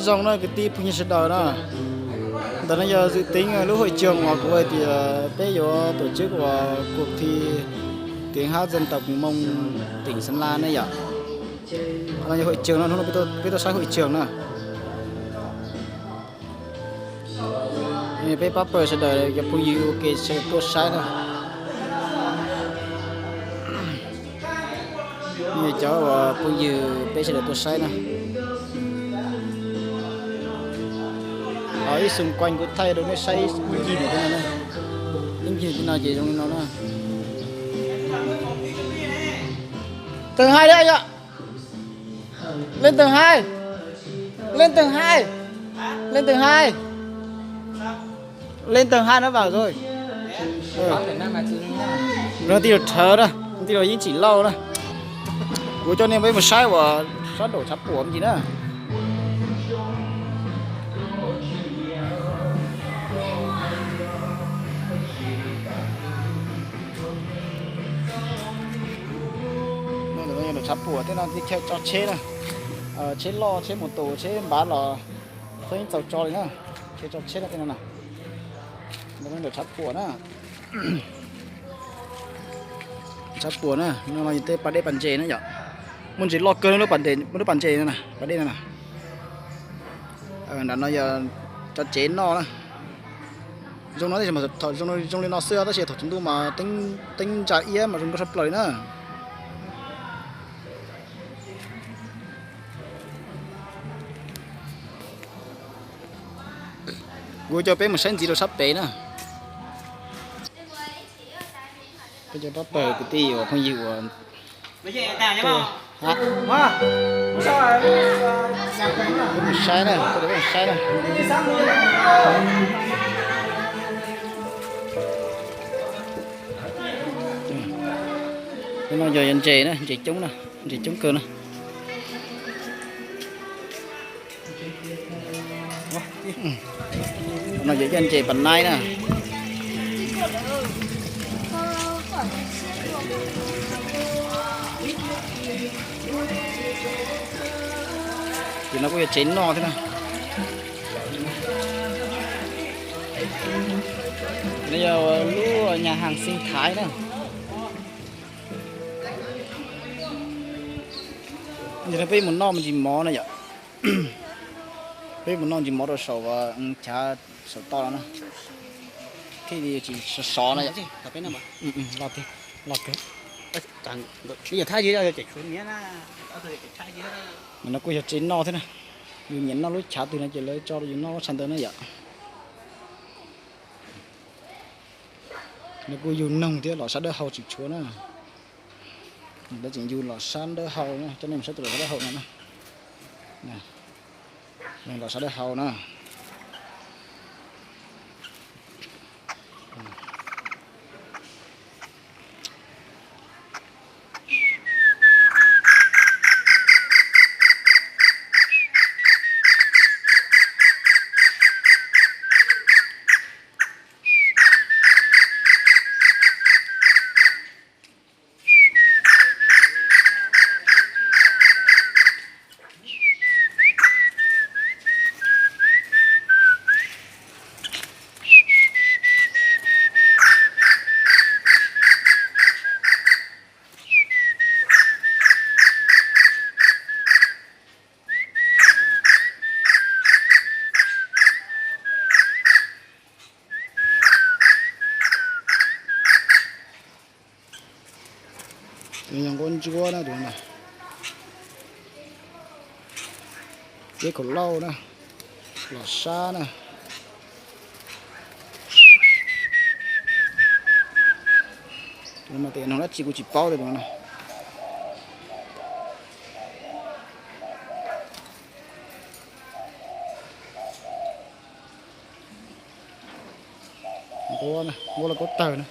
Zoo no kwv tij phooj ywg sawv daws na, ntawm no yog dự tính lub hội trường uas kuv hais tias peb yuav tổ chức ua cuộc thi tiếng hát dân tộc Mông tỉnh Sơn La na yom. Qhov no yog hội trường no, hnub no peb tuaj saib hội trường na. Peb pab pawg sawv daws cov phooj ywg ua ke sawv daws tuaj saib na. Cov uas phooj ywg peb sawv daws tuaj saib na. Ib xung quanh kuv thaij rau nej saib ib ncig ntawm tej no na. Ib ncig ntawm tej no ces zoo li no na. Tầng hai đấy anh ạ. Lên tầng hai. Lên tầng hai. Lên tầng hai. Lên tầng hai nó vào rồi. Nó ti rau thawv na, ti rau yeej tsim lauj na. Kuv coj nej peb mus saib uas sab nraum tshav puam ntsis na. Tshav puam tej no chaw tso tsheb na. Tsheb loj, tsheb mus tus, tsheb npav los pheej txaus tso li na. Chaw tso tsheb no tej no na. Ntawm tshav puam na. Tshav puam na, no yog tej pas dej pas ntses na yom. Muaj ntses loj kawg lub pas ntses, lub pas ntses no na, pas dej no na. Nram no yog cov tsev noj na. Zoo no tab sis mas thaum zoo li no xwb, tab sis thaum tsaus ntuj mas teeb ntsa iab mas zoo nkauj tshaj plaws li na. Kuv coj peb mus saib ntxiv rau sab pem na. Peb cov pab pawg kwv tij uas phooj ywg uas mus saib na, mus saib na. No yog ntses na, ntses coob na, ntses coob kawg na. No yog ib co ntses pas naib na. Ces no kuj yog tsev noj thiab na. No yog lub nhà hàng sinh thái na. Yog no peb mus noj me ntsis mov na yom. Peb mus noj ntsis mov rau saum chav saum toj no na. Thiaj li tsis sov sov na yom. No kuj yog tsev noj thiab na. Yus nyiam noj lub chav twg no ces lawv tso rau yus noj lub chav ntawd na yom. No kuj yug noog thiab los sab dawb hau tsis tshuav na. Lawv tseem yug los sab dawb hau na, coj nej mus saib tus los sab dawb hau no na. Los sab dawb hau na. Yog nquab ntsuab na tus no. Ceb khaum lauj na, los sab na. Tus no mas tias noog dab tsi kuv tsis paub li tus no. Nquab, nquab lauj kaub tawg na.